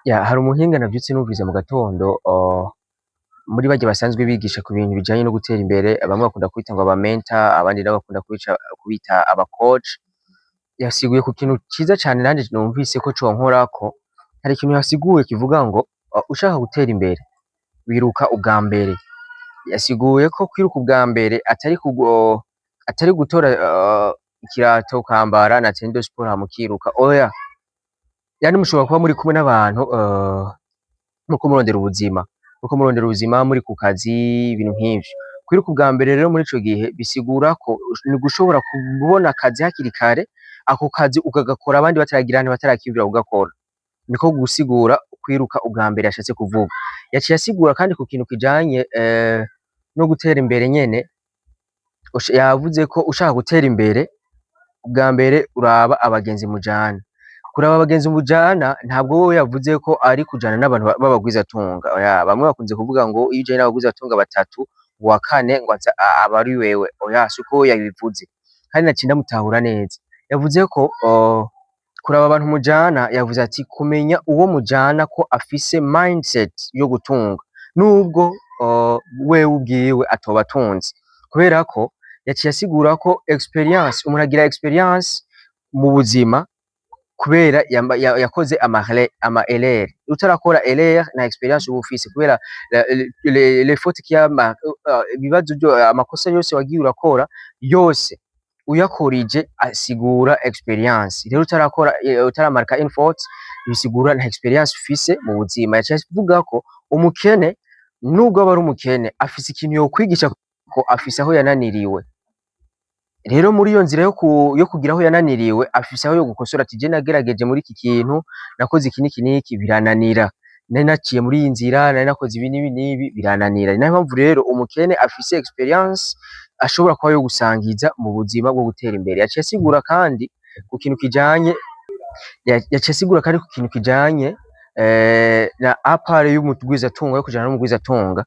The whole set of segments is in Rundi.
Ya, hari umuhinga navyutse numviriza mu gatondo, muri barya basanzwe bigisha ku bintu bijanye no gutera imbere. Bamwe bakunda kwita ngo aba mentor, abandi nabo bakunda kubita aba coach. Yasiguye ku kintu ciza cane nanje numvise ko conkorako. Hari ikintu yasiguye kivuga ngo ushaka gutera imbere wiruka ubwa mbere. Yasiguye ko kwiruka ubwa mbere atari gutora ikirato ukambara na tenue de sport hama ukiruka, oya. Yani mushobora kuba muri kumwe n'abantu, muriko murondera ubuzima, muriko murondera ubuzima, muri ku kazi, ibintu nk'ivyo. Kwiruka ubwa mbere rero muri ico gihe bisigura ko ni gushobora kubona akazi hakiri kare, ako kazi ukagakora abandi bataragira nte batarakiyumvira kugakora. Niko gusigura kwiruka ubwa mbere yashatse kuvuga. Yaciye asigura kandi ku kintu kijanye no gutera imbere nyene. Yavuze ko ushaka gutera imbere, ubwa mbere uraba abagenzi mujana. Kuraba abagenzi mujana, ntabwo wewe yavuze ko ari kujana n'abantu b'abagwizatunga, oya. Bamwe bakunze kuvuga ngo iyo ujanye n'abagwizatunga batatu, uwa kane ngo aza aba ari wewe. Oya, siko we yabivuze, kandi naciye ndamutahura neza. Yavuze ko kuraba abantu mujana, yavuze ati kumenya uwo mujana ko afise mindset yo gutunga, nubwo wewe ubwiwe atoba atunze, kubera ko yaciye asigura ko experience, umuntu agira experience mu buzima kubera yakoze ama erreur. Utarakora erreur, nta experience uba ufise, kubera les fautes qui a ibibazo byo amakosa yose wagiye urakora yose uyakorije asigura experience. Rero utarakora, utaramarka une faute, bisigura nta experience ufise mu buzima. Yaciye avuga ko umukene, nubwo aba ari umukene, afise ikintu yokwigisha, ko afise aho yananiriwe. Rero muri iyo nzira yo kugira aho yananiriwe, afise aho yo gukosora, ati je nagerageje muri iki kintu, nakoze iki n'iki n'iki, birananira, nari naciye muri iyi nzira, nari nakoze ibi n'ibi n'ibi, birananira. Ni nayo mpamvu rero umukene afise experience ashobora kuba yo gusangiza mu buzima bwo gutera imbere. Yaciye asigura kandi ku kintu kijanye na à part y'umugwizatunga, yo kujana n'umugwizatunga.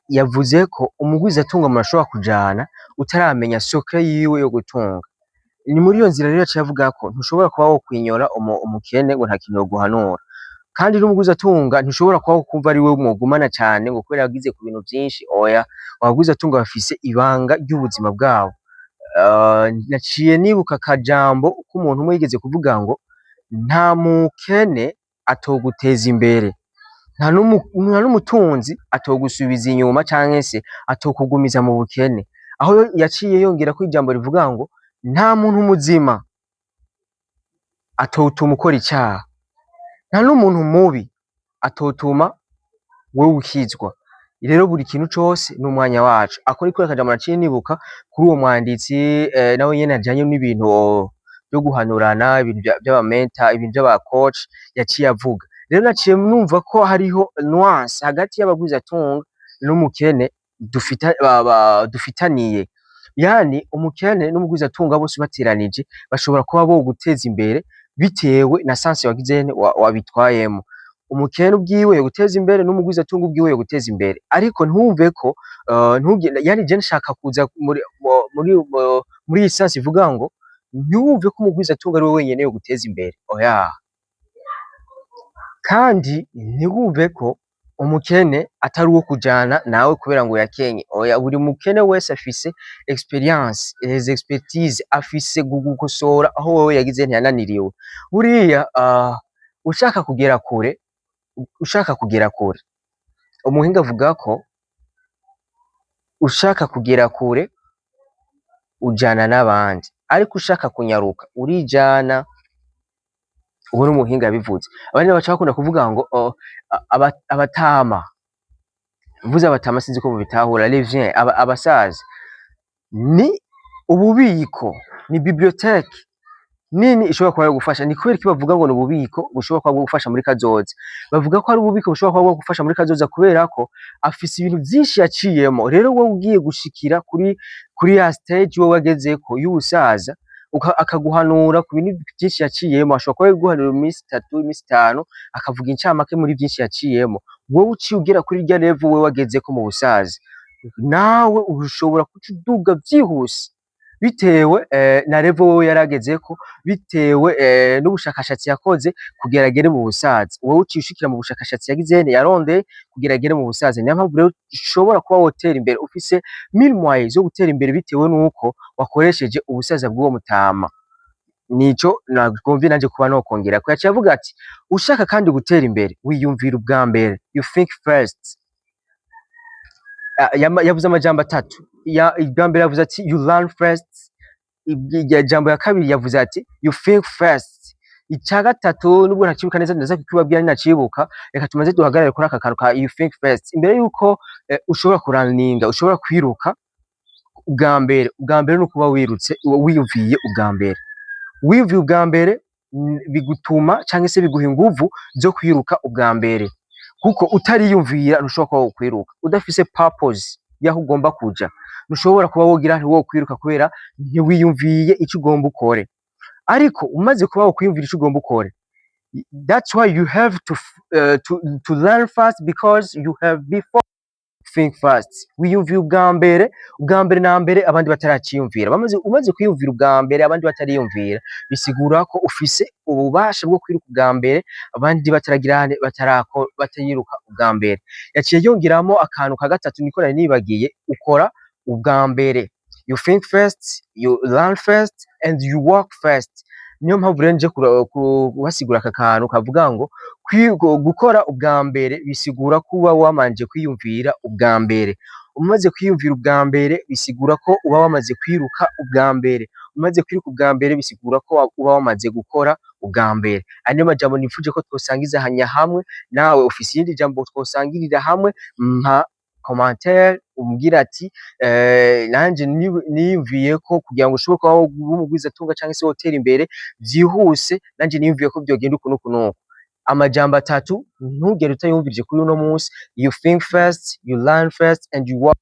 Yavuze ko umugwizatunga murashobora kujana utaramenya secret yiwe yo gutunga. Ni muri iyo nzira rero yaciye avuga ko ntushobora kuba wokwinyora umukene ngo nta kintu yoguhanura, kandi n'umugwizatunga ntushobora kuba wokumva ari we mwogumana cane ngo kubera yagize ku bintu vyinshi, oya. Abagwizatunga bafise ibanga ry'ubuzima bwabo. Naciye nibuka akajambo k'umuntu umwe yigeze kuvuga ngo nta mukene atoguteza imbere, nta n'umutunzi atogusubiza inyuma canke se atokugumiza mu bukene. Aho yaciye yongerako ijambo rivuga ngo nta muntu muzima atotuma ukora icaha, nta n'umuntu mubi atotuma wewe ukizwa. Rero buri kintu cose n'umwanya waco. Ako niko akajambo naciye nibuka kuri uwo mwanditsi, nawe nyene ajanye n'ibintu vyo guhanurana, ibintu vy'aba mentor, ibintu vy'aba coach yaciye avuga. Rero naciye numva ko hariho nuance hagati y'abagwizatunga n'umukene dufitaniye. Yani umukene n'umugwizatunga bose bateranije bashobora kuba boguteza imbere bitewe na sens wagize wabitwayemo. Umukene ubwiwe yoguteza imbere, n'umugwizatunga ubwiwe yoguteza imbere, ariko ntumve ko yani je nshaka kuza muri iyi sens ivuga ngo ntiwumve ko umugwizatunga ari we wenyene yoguteza imbere, oya. Kandi ntiwumve ko umukene atari uwo kujana nawe kubera ngo yakenye, oya. Buri mukene wese afise experience, les expertise, afise gukosora aho wewe yagize ntiyananiriwe. Buriya ushaka kugera kure, ushaka kugera kure, umuhinga avuga ko ushaka kugera kure ujana n'abandi, ariko ushaka kunyaruka urijana. Uwo ni umuhinga yabivuze. Abandi baca bakunda kuvuga ngo oh, abatama, mvuze abatama sinzi ko mubitahura, les vieux, abasaza ni ububiko, ni bibliothèque nini ishobora kuba yogufasha. Ni kubera iki bavuga ngo ni ububiko bushobora kuba bwogufasha muri kazoza? Bavuga ko ari ububiko bushobora kuba bwogufasha muri kazoza kubera ko afise ibintu vyinshi yaciyemo. Rero wowe ugiye gushikira kuri ya stage wowe wagezeko y'ubusaza, akaguhanura ku bintu vyinshi yaciyemo, ashobora kuba yaguhanura mu minsi 3, iminsi 5, akavuga incamake muri vyinshi yaciyemo. Wowe uciye ugera kuri rya level wewe wagezeko mu busaza, nawe ushobora kuca uduga vyihuse. Bitewe na level wewe yaragezeko, bitewe n'ubushakashatsi yakoze kugira agere mu busaza. Wowe uciye ushikira mu bushakashatsi yagize, yarondeye kugira agere mu busaza. Niyo mpamvu rero ushobora kuba wotera imbere, ufise mille moyens zo gutera imbere bitewe nuko wakoresheje ubusaza bw'uwo mutama. Nico nagomvye nanje kuba nokongerako. Yaciye avuga ati: "Ushaka kandi gutera imbere, wiyumvira ubwa mbere, you think first." Yavuze amajambo atatu. Ubwa mbere yavuze ati: "You learn first." Ijambo ya kabiri yavuze ati: "You think first." Ica gatatu, nubwo ntacibuka neza, ndaza kukibabwira ninacibuka. Reka tumaze duhagarare kuri aka kantu ka "you think first". Imbere yuko ushobora kuraninga, ushobora kwiruka ubwa mbere, ubwa mbere ni ukuba wirutse wiyumviye ubwa mbere. Wiyumviye ubwa mbere, bigutuma canke se biguha inguvu zo kwiruka ubwa mbere, kuko utariyumvira ntushobora kuba wokwiruka. Udafise purpose y'aho ugomba kuja, ntushobora kuba wogira ntiwokwiruka, kubera ntiwiyumviye ico ugomba ukore. Ariko umaze kuba wokwiyumvira ico ugomba ukore, that's why you have to learn fast, because you have before think fast. Wiyumviye ubwa mbere, ubwa mbere na mbere abandi bataraciyumvira. Umaze kwiyumvira ubwa mbere abandi batariyumvira, bisigura ko ufise ububasha bwo kwiruka ubwa mbere abandi bataragira, batarako batayiruka ubwa mbere. Yaciye yongeramo akantu ka gatatu, niko nari nibagiye: ukora ubwa mbere. You think first, you learn first and you work first. Niyo mpamvu rero nje kubasigura aka kantu kavuga ngo gukora ubwa mbere bisigura ko uba wamanje kwiyumvira ubwa mbere. Umaze kwiyumvira ubwa mbere, bisigura ko uba wamaze kwiruka ubwa mbere. Umaze kwiruka ubwa mbere, bisigura ko uba wamaze gukora ubwa mbere. Aya niyo majambo nifuje ko twosangizanya hamwe. Nawe ufise irindi jambo twosangirira hamwe, mpa commentaire umbwira ati: "Nanje niyumviye ko kugira ngo ushobore kuba umugwizatunga canke se wotera imbere vyihuse, nanje niyumviye ko vyogenda uku n'uku n'uku." Amajambo atatu ntugende utayumvirije kuri uno munsi: you think first, you learn first and you work.